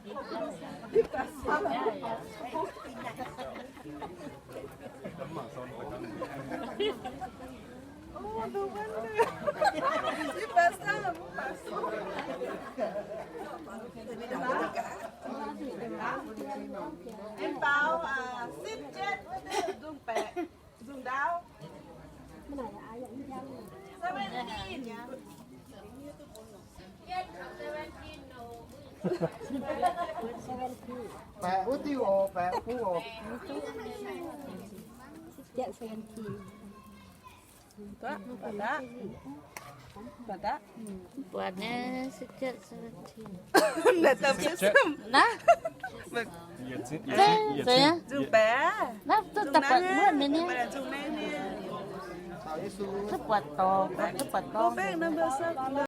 Oh, no wonder. Mv baac saav mv baac sung. Em Baaux, aa, sipv jienv wuov deix nzungh baeqc, nzungh ndaauv. Seventeen. Baeqc wuov diuh oc, baeqc wuov oc. Sipv jienv seventeen. Duqv, buatc aqv. Buatc aqv. Buatc nyei, sipv jienv seventeen. Naaiv daaih fiev semh. Naaiv. Nzungh baeqc. Naaiv duqv daaih buatc wuov mienh nyei. Duqv buatc dorngx, duqv buatc dorngx.